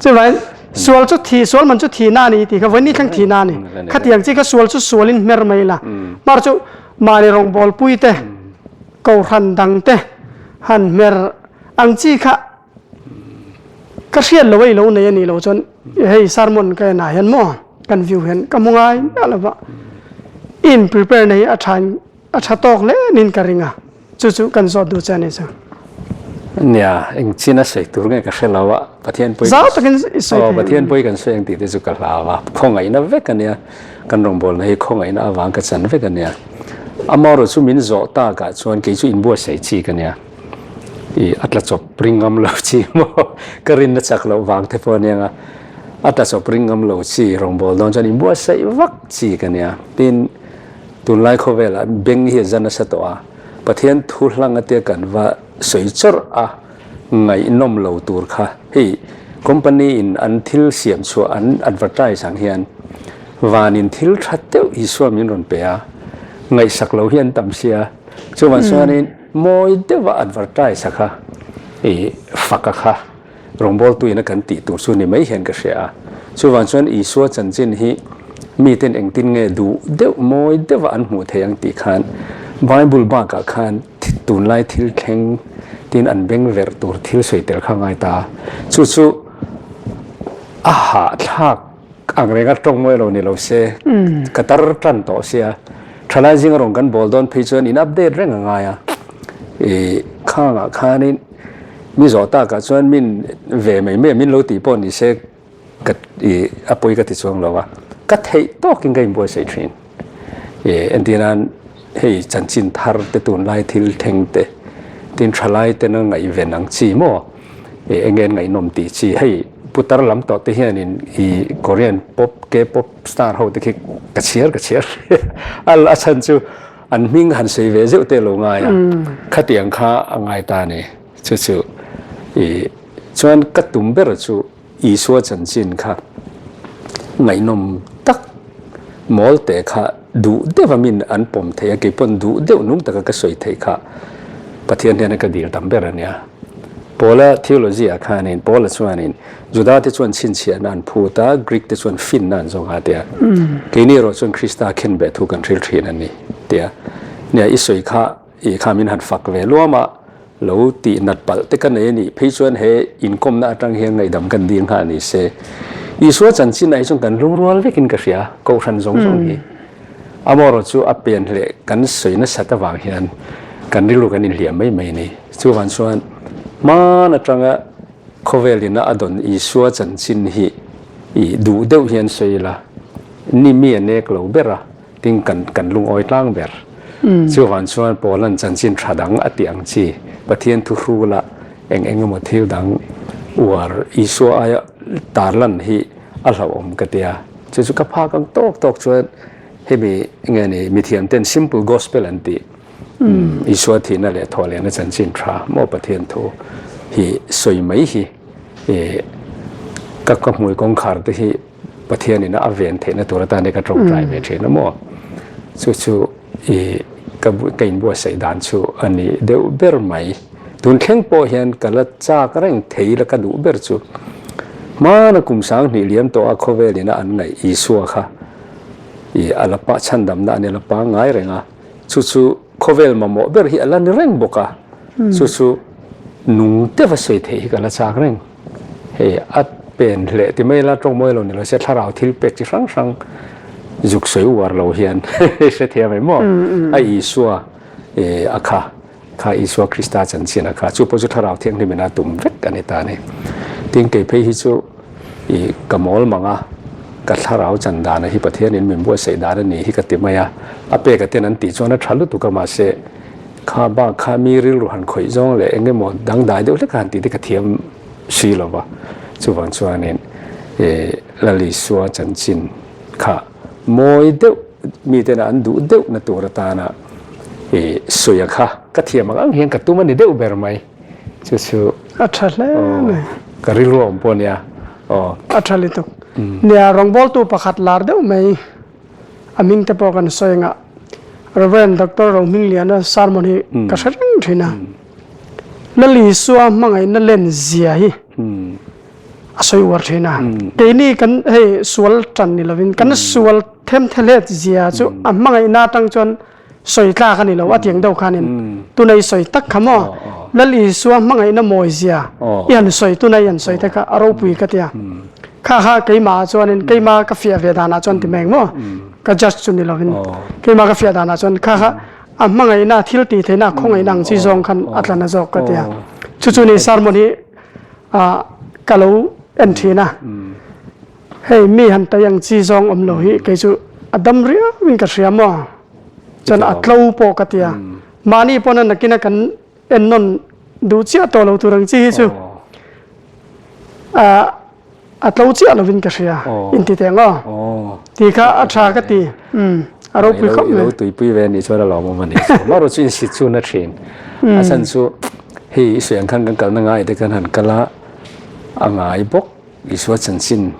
Chuvangin sual chu thi sual man chu thi na ani i ti kha vawiin thleng thi na ani. Khatiang chi kha sual chu sualin hmer mai la. Mar chu mahni rawngbawl pui te kohhran dang te han hmer ang chi kha Ka hriat lo a i lo nei a nih loh chuan hei sermon ka en ah hian maw kan view hian ka hmu ngai miah lo va, i in prepare na hi a tha in a tha tawk hle niin ka ring a, chu chu kan zawt duh che a ni chu. Nia, eng chin a sawi tur nge ka hre lo a, Pathian pawi Zau takin i sawi thei. Pathian pawi kan sawi ang tih te chu ka hlau a, khawngaihna vek a nia, kan rawngbawlna hi khawngaihna avang ka chan vek a nia. Amaherawh chu min zawh takah chuan kei chu inbuatsaih chi ka nia. I a tla chawp ring ngam lo chi maw ka rinna chak loh vang te pawh aniang a, a tla chawp ring ngam lo chi rawngbâwl dawn chuan inbuatsaih vak chi ka nia. Tin, tunlai khawvelah beng hi a za nasa tawh a, Pathian thu hlang atia kan va sawi chawrh a ngaihnawm lo tur kha hei company in an thil siam chhuah an advertise ang hian vanin thil tha deuh Isua min rawn pe a, ngaihsak lo hi an tam sia. Chuvang chuanin mawi deuha advertise a kha i fak a kha rawngbawltuin a kan tih tur chu ni mai hian ka hria a. Chuvang chuan Isua chanchin hi miten engtin nge duh deuh mawi deuha an hmuh theih ang tih khan Bible bakah khan tunlai thil thleng tin an beng verh tur thil sawi tel kha a ngai ta a. Chu chu a hahthlak. Ang renga tawng mawi lo ni lo se, ka tar tan tawh sia, thalai zinga rawn kan bawl dawn phei chuan in update reng a ngai a, i khangah khanin mi zawh takah chuan min ve mai mai a, min lo tih pawh ni se ka i a pawi ka ti chuang lo a, ka theih tawkin ka inbuatsaih thin. I entir nan hei chanchin thar te tunlai thil thleng te, tin thalai tena ngaihven ang chi maw? Eng nge an ngaihnawm tih chi hei putar lam tawh te hianin i Korean pop K-pop star ho te khi ka chhiar ka chhiar a chhan chu an hming han sawi ve zeuh te lo ngai a khatiang kha a ngai ta a ni chu chu i chuan ka tum ber chu Isua chanchin kha ngaihnawm tak mawl te kha duh deuh a min an pawm thei a, keipawn duh deuh nung taka ka sawi theih kha Pathian hian a ka dil tam ber a nia. Paula theology ah khanin Paula chuanin Juda te chuan chhinchhiahna an phut a, Greek te chuan finna an zawng a tia. Keini erawh chuan Krista khenbeh thu kan hril thin a ni tia. Nia i sawi kha I kha min han fak ve luam a, lo tih nat palh te ka nei a nih phei chuan he inkawmna atang hian ngaihdam kan dil nghal ni se. Isua chanchin ah hi chuan kan lungrual vekin ka hria, Kohhran zawng zawng hi. Amaherawhchu a pen leh kan sawi nasat avang hian Kan rilru kan inhliam mai mai a ni. Chuvang chuan hman atanga khawvel ina a dawn Isua chanchin hi i duh deuh hian sawi ila, ni mi a nek lo ber a, tin kan kan lungawi tlang ber. Chuvang chuan Paula'n chanchin tha dang a tih ang chi, Pathian thuhrula eng eng emaw thil dang uar Isua aia tarlan hi a hlauhawm ka ti a. Chu chu ka phak ang tawk tawk chuan hemi nge ni mithiamten simple gospel an tih Isua thihna leh thawhlehna chanchin tha maw Pathian thu hi sawi mai hi ka ka hmui kawngkhar te hi Pathianin a ven theihna tur atan hi ka tawngtai ve thin a maw. Chu chu i ka ka inbuatsaih dan chu a ni deuh ber mai. Tun thleng pawh hian ka la chak reng thei la ka duh ber chu hmana kum 2000 liam tawh a khawvelin a an ngaih Isua kha i a la pa chhandamna a ni la pangngai reng a. Chu chu khawvel mamawh ber hi a la ni reng bawk a. Chu chu nung te va sawi theih hi ka la chak reng. Hei a pen hleh ti mai la tawng mawi lo ni lo se thlarau thil pek chi hrang hrang zuk sawi uar lo hian hrethiam em maw? A Isua a kha kha Isua Krista chanchin a kha chu pawh chu thlarau thianghlim in a tum vek a ni ta a ni. Tin kei phei hi chu i ka mawl mang a, ka thlarau chan dan a hi Pathian in min buatsaih dan a ni hi ka ti mai a, a pek a ten an tih chuan a tha lutuk a mahse Kha bak kha mi rilru han khawih zawng leh eng emaw dangdai deuh hlek a han tih te ka thiam si lo va. Chuvang chuanin Lal Isua chanchin kha mawi deuh mitena an duh deuh na tur atana sawi a kha ka thiam ang ang hian ka tum a ni deuh ber mai. Chu chu A tha hle mai. Ka rilru a awm pawh a nia. Aw. A tha lutuk. Nia rawngbawltu pakhat lar deuh mai. A hming te pawh kan sawi anga Rev. Doctor Rohmingliana sermon hi ka hre reng thin a. Lal Isua hmangaihna len zia hi a sawi uar thin a. Keini kan hei sual tan ni lovin kan sual them thelet zia chu a hmangaihna atang chuan sawi tlak a ni lo a tiang deuh khanin tunei sawi tak kha maw Lal Isua hmangaihna mawi zia i han sawi tunei han sawi te kha a ropui ka tia kha kha keimah ah chuanin keimah ka fiah ve danah chuan ti mai ang maw ka judge chu ni lovin keimah ka fiah danah chuan kha kha a hmangaihna thil tih theihna khawngaihna ang chi zawng khan a tla na zawk ka tia chu chu ni sermon hi ka lo en thin a. Hei mi han tai ang chi zawng awm lo hi kei chu a dam riau in ka hria maw? Chuan a tlo pawh ka tia. Mahni pawn a nakin a kan en nawn duh chiah tawh lo tur ang chi hi chu a tlo chiah lo in ka hria inti teh ang aw. Ti kha a tha ka ti. A ropui khawp mai. Ilo tuipui ve anih chuan a lawmawm a ni. Amaherawhchu chu insit chu na thin. A chhan chu hei i sawi ang khan kan kalna ngai te khan han kal a, a ngai bawk. Isua chanchin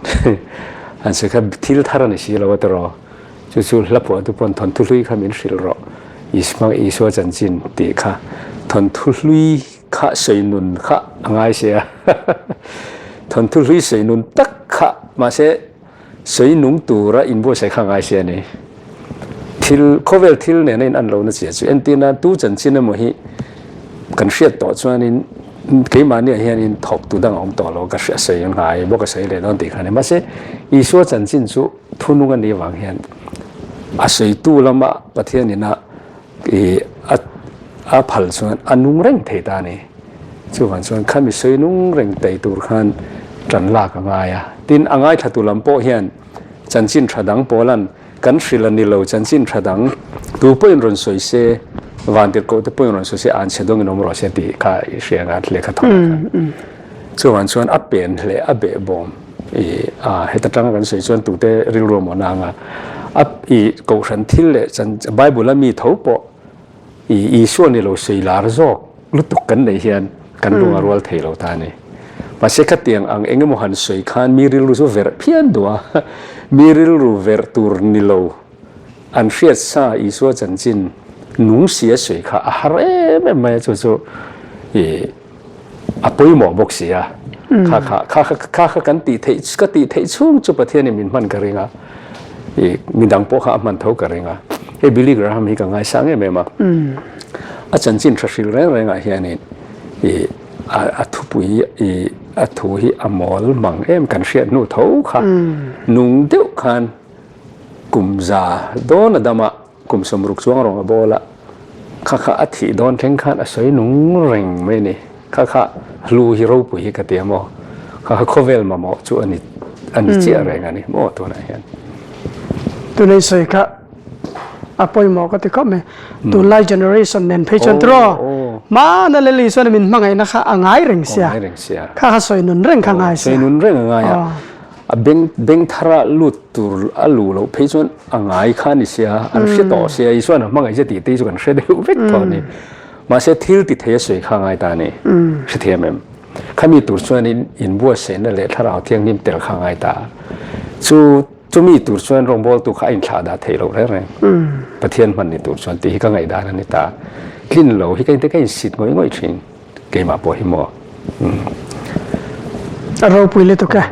han sawi kha thil thar a ni si lo a tiraw? Chu chu hla phuahtu pawn thawnthu hlui kha min hrilh rawh. Isua Isua chanchin tih kha thawnthu hlui kha sawi nun kha a ngai si a. Thawnthu hlui sawi nun tak kha mahse sawi nung tura inbuatsaih kha a ngai si a ni. Thil khawvel thil nena in an lohna chiah chu entirna tu chanchin emaw hi kan hriat tawh chuanin keimahniah hianin thawktu dang a awm tawh lo ka hria sawi ngai bawk a sawi leh dawn tih kha a ni. Mahse Isua chanchin chu thunung a nih avang hian a sawitu lama Pathianin a ih a a phal chuan a nung reng thei ta a ni. Chuvang chuan khami sawi nung reng thei tur khan tan lak a ngai a. Tin a ngaithlatu lam pawh hian Chanchin tha dang pawlan kan hrilh a ni lo, chanchin tha dang tu pawhin rawn sawi se, vantirhkoh te pawhin rawn sawi se, an chhe dawngin awm rawh se tih kha i hria anga lehkha thawk a kha. Chuvang chuan a pen hleh a behbawm i a heta tanga kan sawi chuan tute rilru a mawhna anga a i kohhran thil leh chan Bible a mi tho pawh I Isua ni lo sawi lar zawk lutuk kan neih hian kan lung a rual thei lo ta a ni. Mahse khatiang ang eng emaw han sawi khan mi rilru chu verh phian duh a, mi rilru verh tur ni lo an hriat sa Isua chanchin nung si a sawi kha a har em em mai a, chu chu i a pawimawh bawk si a. Kha kha kha kha kha kha kan tih theih ka tih theih chhung chu Pathianin min hman ka ring a, i midang pawh kha a hman tho ka ring a. Hei Billy Graham hi ka ngaisang em em a, a chanchin tha hril reng rengah hianin i a a thupui i a thu hi a mawl mang em kan hriat hnu tho kha nung deuh khan kum za dawn a dam a. Kum 60 chuang rawng a bawl a. Kha kha a thih dawn thleng khan a sawi nung reng mai a ni. Kha kha hlu hi ropui hi ka ti a maw? Kha kha khawvel mamawh chu a ni a ni chiah reng a ni maw tunah hian. Tunei sawi kha a pawimawh ka ti khawp mai. Tunlai generation nen phei chuan tiraw hmana leh lei chuan min hmangaihna kha a ngai reng sia. Kha kha sawi nun reng kha ngai sia. Sawi nun reng a ngai a. A beng beng thara lut tur a luh loh phei chuan a ngai kha a ni sia, an hre tawh sia, Isuan a hmangaih che tih te hi chu kan hre deuh vek tawh a ni. Mahse thil ti thei a sawi kha a ngai ta a ni. Hrethiam em? Khami tur chuanin inbuatsaihna leh thlarau thianghlim tel kha a ngai ta a. Chu chumi tur chuan rawngbawltu kha a inthlah dah theih loh reng reng. Pathian hman ni tur chuan tih hi ka ngaihdan a ni ta. Tlin lo hi ka inte ka insit ngawih ngawih thin. Keimah pawh hi maw? A ropui lutuk e.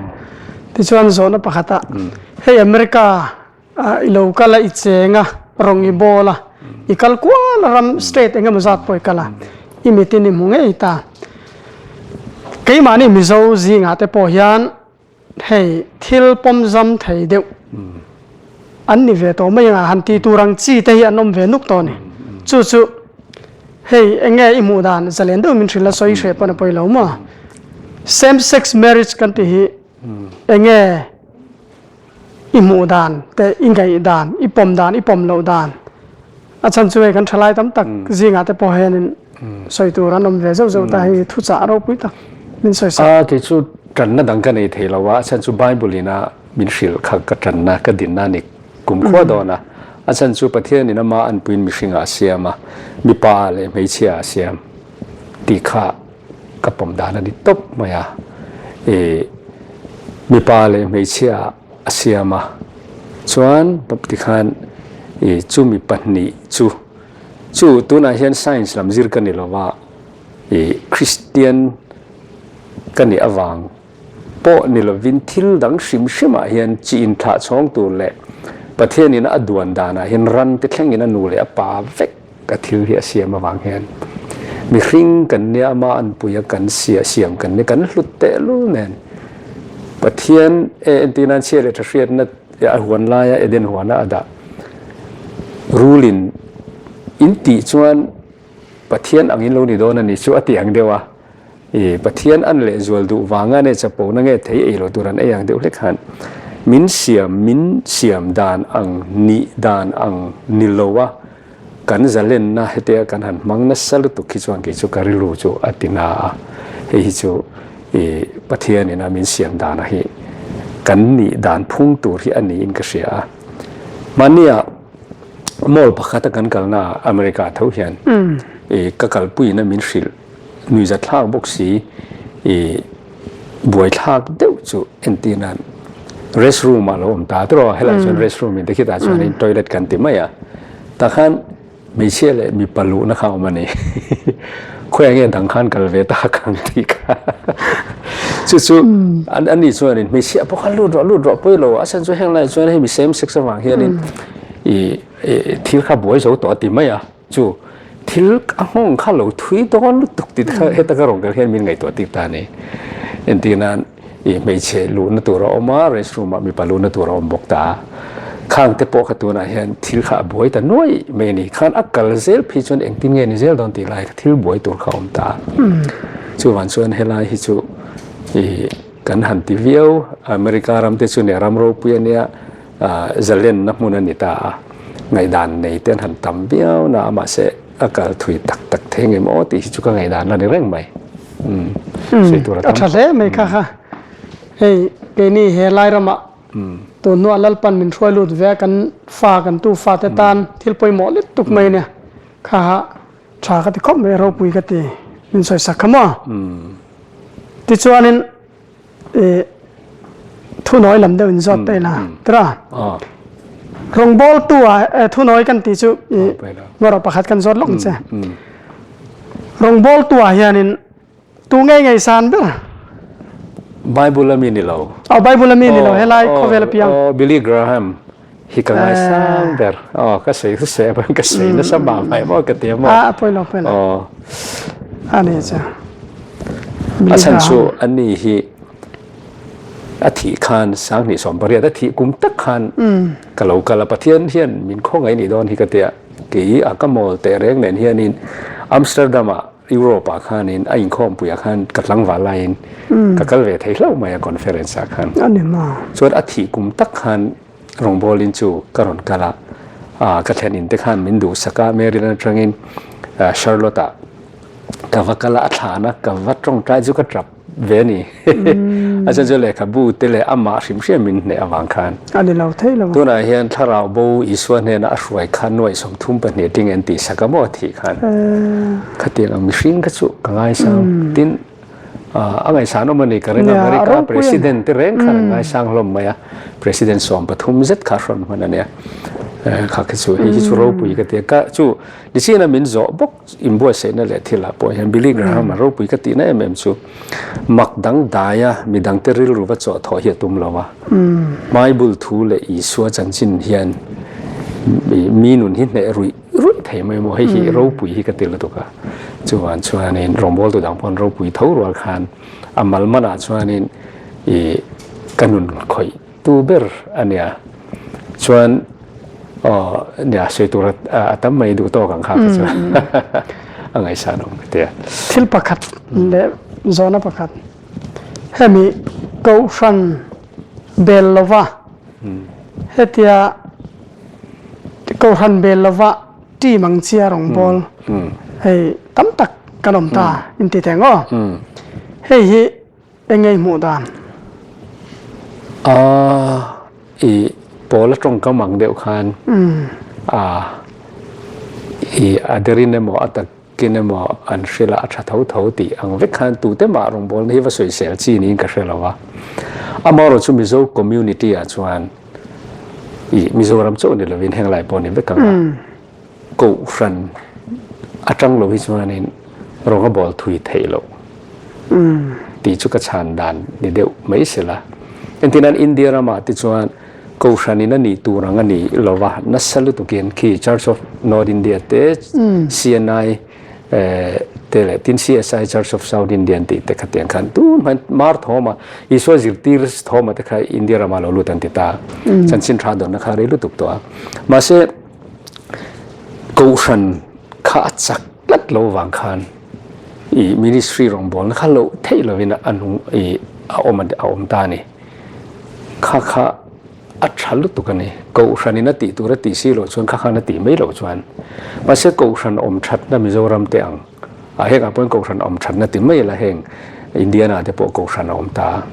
Tichuan zawhna pakhatah hei America i lo kal a i cheng a, rawng i bawl a, i kal kual a ram state eng emaw zat pawh i kal a, i mitin i hmu ngei ta. Keimahni Mizo zingah te pawh hian Hei thil pawmzam thei deuh an ni ve tawh mai anga han ti tur ang chi te hi an awm ve nuk tawh a ni. Chu chu hei eng nge i hmuh dan zalen deuh min hrilh a sawi hreh pawn a pawi lo maw? Same sex marriage kan tih hi eng nge i hmuh dan te i ngaih dan i pawm dan i pawm loh dan a chhan chu hei kan thalai tam tak zingah te pawh hianin sawi tur an awm ve zeuh zeuh ta hei thuchah ropui tak min sawi sak. A kei chu tanna dang ka nei thei lo a, a chhan chu Bible in a min hrilh kha ka tanna ka dinna a ni kumkhua dawn a, a chhan chu Pathian in ama anpuiin mihringah a siam a, mipa leh hmeichhia a siam tih kha ka pawm dan a ni tawp mai a, ih mipa leh hmeichhia a siam a, chuan tikhan ih chumi pahnih chu Chu tunah hian science lam zir ka ni lo va, ih Christian ka nih avang pawh ni lovin thil dang hrim hrimah hian chi inthlah chhawng tur leh Pathianin a duan danah hian ran te thlengin a nu leh a pa vek a thil hi a siam avang hian mihring kan nia ama anpuia kan sia siam kan nia kan hlut tehlul nen Pathian e entirnan chhia leh tha hriatna a huan laia Eden huana a dah Rulin in tih chuan Pathian angin lo ni dawn a ni chu a ti ang deuh a, i Pathian an lehzual duh vanga nge chapona nge thei ei lo tur an ei ang deuh hlek khan min siam min siam dan ang nih dan ang ni lo a kan zalenna hetia kan han hmang nasa lutuk hi chuan kei chu ka rilru chu a ti na a, hei hi chu i Pathian ina min siam dana hi kan nih dan phung tur hi a niin ka hria a. Mahnia mall pakhata kan kalna America tho hian i ka kalpuiin a min hrilh nuihzat thlak bawk si i buaithlak deuh chu entir nan rest room ah lo awm ta tawh helai chuan rest room in te khitah chuanin toilet kan ti mai a takhan Hmeichhia leh mipa luhna kha awm a ni. Khawiah nge dang khan kal ve tak ang tih kha. Chu chu an an ni chuanin hmeichhia pawh kha lut rawh lut rawh pawi lo a chhan chu heng laiah chuan hemi same sex avang hianin i thil kha buai zo tawh a ti mai a. Chu thil a nghawng kha lo thui dawn lutuk tih te kha heta ka rawn kal hian min ngaihtuah tir ta a ni. Entir nan. I hmeichhe luhna tur a awm a, restroom ah mipa luhna tur a awm bawk ta a. Khang te pawh kha tunah hian thil kha a buai ta nuai mai a ni. Khan a kal zel phei chuan engtin nge ni zel dawn tih lai kha thil buai tur kha a awm ta a. Chuvang chuan helai hi chu i kan han ti viau, America ram te chu nia ram ropui a nia, zalenna hmun a ni ta a, ngaihdan nei te an han tam viau na a, mahse a kal thui tak tak thei ngem aw tih hi chu ka ngaihdan a ni reng mai. Sawi tur a tam. A tha hle mai kha kha. Hei keini he lai ramah tun hnuah Lalpan min hruai lut ve a, kan fa kan tu fate tan thil pawimawh lutuk mai ania. Kha ha tha ka ti khawp mai a ropui ka ti min sawi sak kha maw. Tichuanin I thunawi lam deuh in zawt ta ila tira rawngbawltu ah thunawi kan tih chu i ngawrh pakhat kan zawt lawk ang che rawngbawltu ah hianin tu nge ngei san ber Bible ami ni lo oh Bible ami ni lo helai khawvel apiang oh Billy Graham hi ka ngai sang ber oh ka sei thu se ka sei nasa ma mai maw ka ti maw a pawi lo pawi lo oh ani chu a chhan chu ani hi a thih khan 28 a thih kum tak khan ka lo kal a Pathian hian min khawngaih nih dawn hi ka tia. Kei a ka mawl teh reng nen hianin Amsterdam ah Europe ah khanin a inkhawmpui ah khan ka tlangval laiin ka kal ve thei hlauh mai a conference ah khan. Chuan a thih kum tak khan rawngbawlin chu ka rawn kal a, ka thlen in te khan min duhsak a, Maryland atangin Charlotte ah ka va kal a, a thlan a, ka va tawngtai chu ka tap ve a ni. A chhan chu lehkhabu te leh amah hrim hriam min hneh avang khan. A ni lo thei lo. Tunah hian thlarau bo Isua hnena a hruai khan nuaih 32 ting an tihsak a maw a thih khan. Khatiang ang mihring kha chu ka ngaisang. Tin, a ngaihsan awm a ni ka ring a, America President te reng khan an ngaisang hlawm mai a, President 13 zet kha a hrawn hman a nia. Kha khi chu hei hi chu ropui ka ti a, ka chu nichin a min zawh bawk inbuatsaihna leh thil ah pawh hian Billy Graham a ropui ka tihna em em chu mak dang daia midangte rilru va chawh thawh hi a tum lo a, Bible thu leh Isua chanchin hian mi nun hi hneh ruih ruih thei mai maw, hei hi ropui hi ka ti lutuk a, chuan chuanin rawngbawltu dang pawh an ropui tho rual khan a mal manah chuanin ih ka nun khawih tu ber a nia chuan aw nia sawi tur a tam mai duh tawk ang kha kha chuan a ngaihsan awm ka ti a. Thil pakhat leh zawhna pakhat hemi kohhran bel lova hetia Kohhran bel lova team ang chia rawngbâwl hei tam tak kan awm ta inti teh ang aw. Hei hi eng nge i hmuh dan? A i pawl a tawngkam ang deuh khan a i a derin emaw a tak Kin emaw an hrilh a, a tha tho tho tih ang vek khan tute mah rawngbawlna hi va sawisel chi niin ka hre lo a. Amaherawh chu Mizo community ah chuan ih Mizoram chauh ni lovin heng lai pawh ni vek ang a, Kohhran atang lo hi chuanin rawng a bawl thui theih loh tih chu ka chhan dan ni deuh mai sela. Entirnan India ramah te chuan Kohhran in a nih tur ang a ni lo va, nasa lutukin khi Church of North India te, CNI te leh tin CSI Church of South India an tih te kha tiang khan tun hmain Mar Thawma, Isua zirtir Thawma te kha India ramah lo lut an ti ta. Chanchin tha dawnna kha rei lutuk tawh a. Mahse, Kohhran kha a chak tlat lo vang khan i ministry rawngbawlna kha loh theih lovin a nung i a awm a awm ta a ni. Kha kha a tha lutuk a ni. Kohhranin a tih tur a tih si loh chuan kha khan a tih mai loh chuan. Mahse Kohhran awm thatna Mizoram te ang ah hengah pawhin Kohhran awm thatna ti mai la heng Indiana te pawh Kohhran a awm ta a.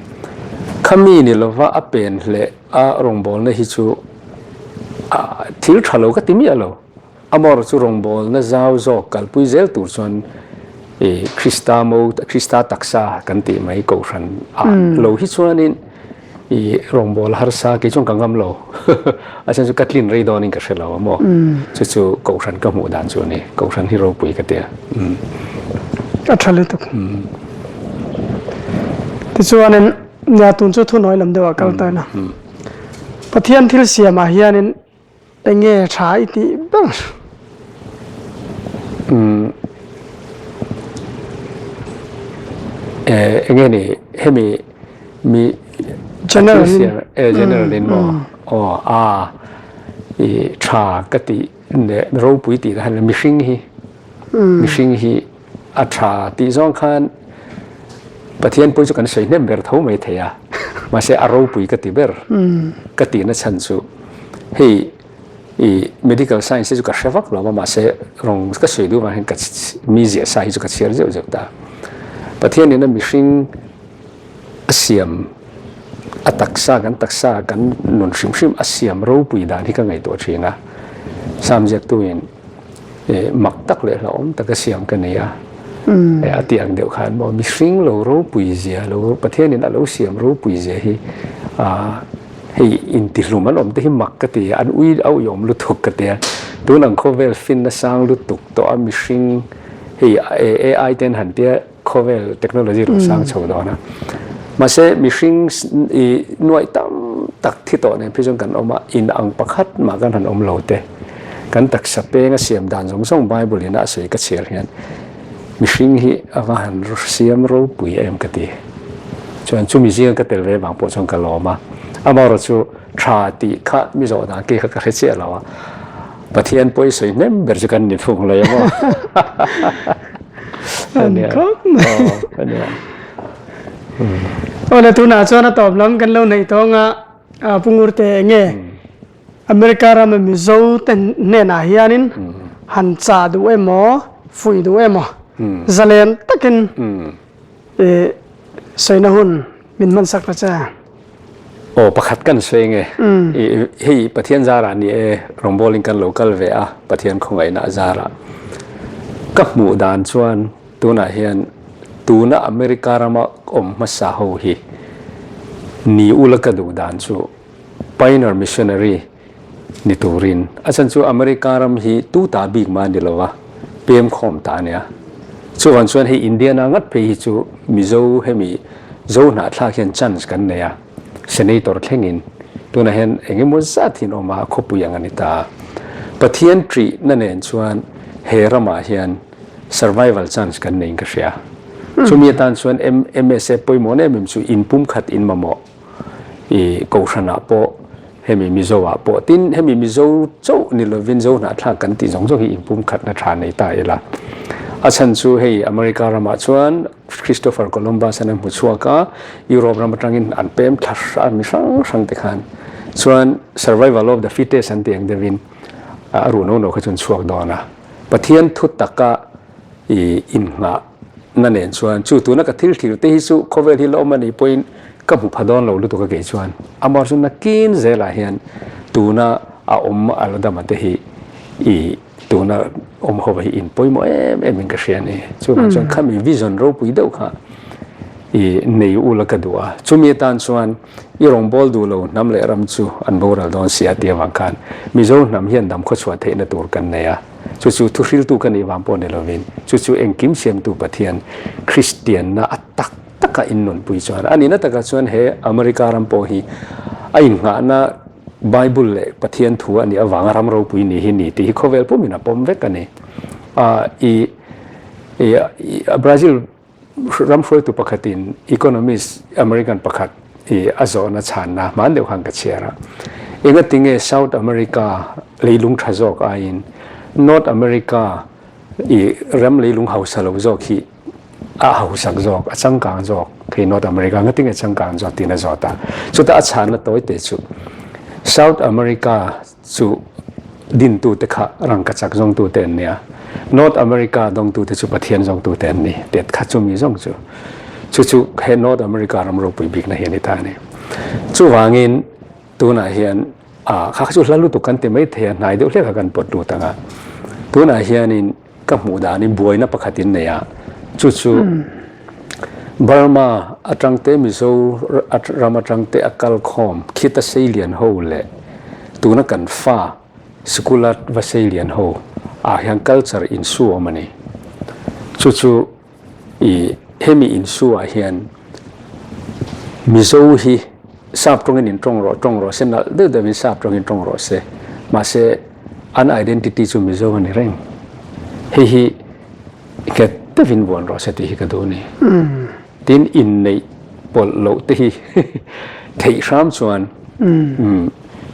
Khami ni lova a pen hleh a rawngbawlna hi chu thil tha lo ka ti miah lo. Amor chu rawngbawlna zau zawk kalpui zel tur chuan i Krista mo, Krista taksa kan tih mai kohhran ah lo hi chuanin i rawngbâwl harsa kei chuan ka ngam lo. A chhan chu ka tlin rei dawnin ka hre lo a maw. Chu chu kohhran ka hmuh dan chu a ni. Kohhran hi ropui ka tia. A tha lutuk. Tichuanin nia tun chu thunawi lam deuhah kal ta ila. Pathian thil siamah hianin Enge tha i tih ber? Umm enge ni hemi mi General in eh general in maw aw a i tha ka tih leh ropui tih khan mihring hi mihring hi a tha tih zawng khan Pathian pawh chu kan sawi hnem ber tho mai thei a, mahse a ropui ka ti ber ka tihna chhan chu hei i medical science hi chu ka hre vak lo va mahse rawng ka sawi duh vang hian ka mi ziah sa hi chu ka chhiar zeuh zeuh ta. Pathian ina mihring a siam a taksa kan taksa kan nun hrim hrim a siam ropui dan hi ka ngaihtuah thin a, Sam ziaktuin mak tak leh hlauhawm taka siam ka nei a, a tih ang deuh khan maw mihring lo ropui zia lo Pathianin a lo siam ropui zia hi hei intihlum an awm te hi mak ka ti a, an ui a uiawm lutuk ka ti a, tun ang khawvel finna sang lutuk tawh a mihring hei AI te an han tia khawvel technology rawn sang chho dawn a, mahse mihring i nuaih tam tak thi tawh nen phei chuan kan awm a, in ang pakhat mah kan han awm lo te, kan taksa peng a siam dan zawng zawng Bible in a sawi ka chhiar hian mihring hi a va han siam ropui em ka ti. Chuan chumi zinga ka tel ve vang pawh chuan ka lawm a, amaherawhchu tha tih kha mi zawh dan kei kha ka hre chiah lo a. Pathian pawi sawi hnem ber chu kan ni thung lo emaw. An khawp mai. Awle tunah chuan a tawp lam kan lo neih tawng a, Pu Ngurte enge America rama Mizo te hnenah hianin han chah duh emaw, fuih duh emaw zalen takin sawina hun min hmansak ta che. Aw pakhat kan sawi nge hei Pathian zarah ni e rawngbawlin kan lo kal ve a Pathian khawngaihna zarah ka hmuh dan chuan tunah hian tuna America rama awm hmasa ho hi ni ula ka duh dan chu Pioneer Missionary ni turin a chhan chu America ram hi tu ta bik mah a ni lo a, pem khawm ta a nia. Chuvang chuan hei Indiana ngat phei hi chu Mizo hemi Zo hnahthlak hian chance kan nei a, Senator thlengin tunah hian eng emaw zat hi an awm a, khawpui ang a ni ta a. Pathian ṭihna nen chuan he ramah hian survival chance kan neiin ka hria. Chumi atan chuan MSA pawimawh em em chu inpumkhat inmamawh. I Kohhranah pawh hemi Mizo ah pawh tin hemi Mizo chauh ni lovin Zo hnahthlak kan tih zawng zawng hi inpumkhatna tha nei ta ila. A chhan chu hei America ramah chuan Christopher Columbus an hmu chhuak a, Europe ram atangin an pem thla hra mi hrang hrang te khan chuan survival of the fittest an tih ang deuhin a ruh no no kha chu an chhuak dawn a. Pathian thu taka i innghah na nen chuan chu tuna ka thil thlir te hi chu khawvel hi la awm a nih pawhin ka hmu pha dawn lo lutuk a kei chuan amah chu nakin zelah hian tuna a awm a la dama te hi i tuna awm ho hi in pawimawh em em in ka hria a ni chuvang chuan khami vision ropui deuh kha i nei ula ka duh a chumi atan chuan i rawngbâwl duh lo hnam leh ram chu an boral dawn si a tih avang khan Mizo hnam hian dam khawchhuah theihna tur kan nei a. Chu chu thuhriltu ka nih vang pawh ni lovin, chu chu engkim siamtu Pathian Kristianna a tak taka innunpui chuan a nihna takah chuan he America ram pawh hi a innghahna Bible leh Pathian thu a nih avanga ram ropui ni hi ni tih hi khawvel pumin a pawm vek a ni. I Brazil Ram hruaitu pakhatin economist American pakhat i a zawhna chhanna hman deuh khan ka chhiar a. Engatinge South America leilung tha zawk aiin North America i ram leilung hausa lo zawk hi a hausak zawk, a changkang zawk hei North America ngatinge changkang zawk tiin a zawt a. Chutah a chhanna tawi te chu South America Chu dintute kha rangkachak zawngtute an nia. North America dawngtute chu Pathian zawngtute an ni. Tet kha chumi zawng chu. Chu chu he North America ram ropui bikna hi a ni ta a ni. Chuvangin tunah hian a kha kha chu hla lutuk kan ti mai thei a, hnai deuh hlek a kan pawt lut ang a. Tunah hianin ka hmuh danin buaina pakhat in nei a, chu chu Burma atangte Mizo ram atangte a kal khawm khita seilian ho leh tuna kan fa sikula va seilian ho ah hian culture insu awm a ni. Chu chu i hemi insu ah hian Mizo hi sap tawngin in tawng rawh tawng rawh se nalh deuh deuhin sap tawngin tawng rawh se mahse An identity chu Mizo a ni reng. Hei hi nghet deuhin vuan rawh se tih hi ka duh a ni. Tin, inneih pawlh loh te hi theih hram chuan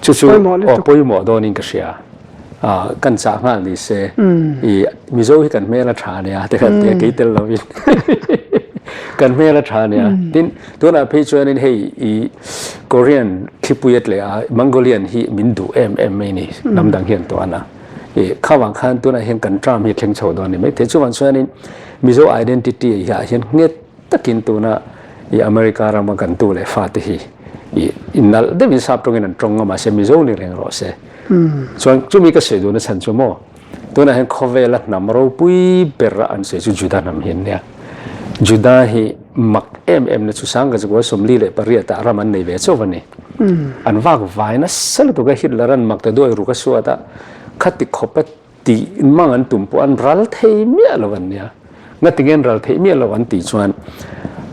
chu chu aw pawimawh dawnin ka hria. Kan chah nghal ni se i Mizo hi kan hmel a tha ania te khan tia kei tel lovin kan hmel a tha ania. Tin, tunah phei chuanin hei i Korean thlipui a tleh a, Mongolian hi min duh em em mai ni, hnam dang hian tawh a na. I khavang khan tunah hian kan term hi thleng chho dawn ni mai thei. Chuvang chuanin Mizo identity ah hian nghet takin tuna i America rama kan tu leh fate hi i nalh deuhin sap tawngin an tawng a, mahse Mizo ni reng rawh se. Chuan chumi ka sawi duhna chhan chu maw, tunah hian khawvela hnam ropui ber a an sawi chu Juda hnam hi an nia. Juda hi mak em em na chu Sangha Zakua 48 ah ram an nei ve chauh a ni. An vak vai nasa lutuk a, Hitler an mak ta duai ruk a suat a, khati khawp a tih mang an tum pawh an ral thei miah lo an nia. Ngatinge an ral theih miah lo an tih chuan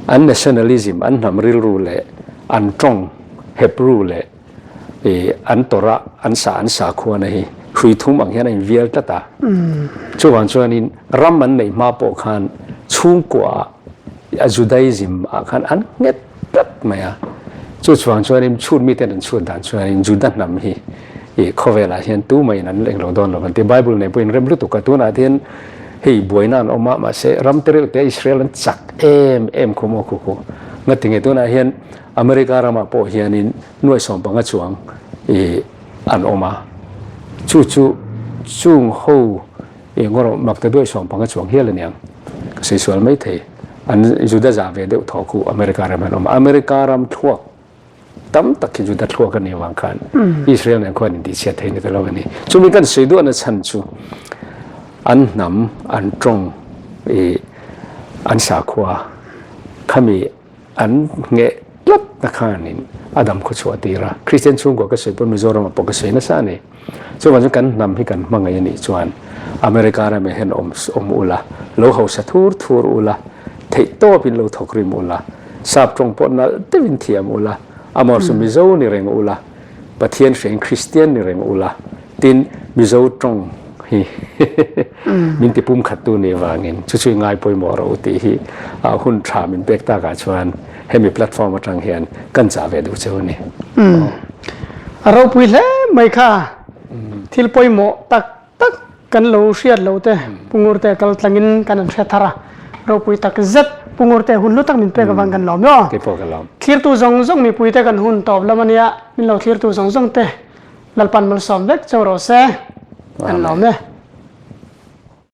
an nationalism, an hnam rilru leh an tawng Hebrew leh I an tawrh a, an sa an sa khuan a hi hrui thum ang hian a invial tlat a. Chuvang chuanin ram an neih hma pawh khan chhungkua a Judaism ah khan an nghet tlat mai a. Chu chuvang chuanin chhut miten an chhut dan chuanin Juda hnam hi I khawvelah hian tu mah in an eng lo dawn lo an ti. Bible nei pawhin rem lutuk a, tunah hian hei buaina an awm a, mahse ram te reuh te Israel an chak em em khu maw khu khu. Ngatinge tunah hian America ramah pawh hianin nuaih 15 chuang i an awm a, chu chu chung ho i ngaw rawh mak ta duaih 15 chuang hial aniang ka sawi sual mai thei. An Juda zah ve deuh thaw khu America ram an awm a, America ram thluak Tam tak hi Juda thluak a nih avang khan Israel nen khuan intihchhiat thei ni ta lo a ni. Chumi kan sawi duahna chhan chu an hnam, an tawng i an sakhua khami an ngheh tlat na khanin a dam khaw chhuah tir a. Kristian chhungkua ka sawi pawn Mizoramah pawh ka sawi nasa a ni. Chuvang chuan kan hnam hi kan hmangaih a nih chuan America ramah hian awm awm ula, lo hausa thur thur ula, theihtawpin lo thawk rim ula, sap tawng pawh nalh deuhin thiam ula, amah chu Mizo ni reng ula, Pathian hrein Kristian ni reng ula, tin Mizo tawng hi min ti pumkhattu nih vangin chu chu i ngai pawimawh rawh u tih hi hun tha min pek takah chuan hemi platform atang hian kan chah ve duh cheu a ni. A ropui hle mai kha. Thil pawimawh tak tak kan lo hriat lo te Pungur te kal tlangin kan an hre thar a. Ropui tak zet Pungur te hun hlu tak min pek avang kan lawm emaw. Keipawh ka lawm. Thlirtu zawng zawng mipui te kan hun tawp lam ania min lo thlirtu zawng zawng te Lalpan malsawm vek cheu rawh se. Kan lawm e.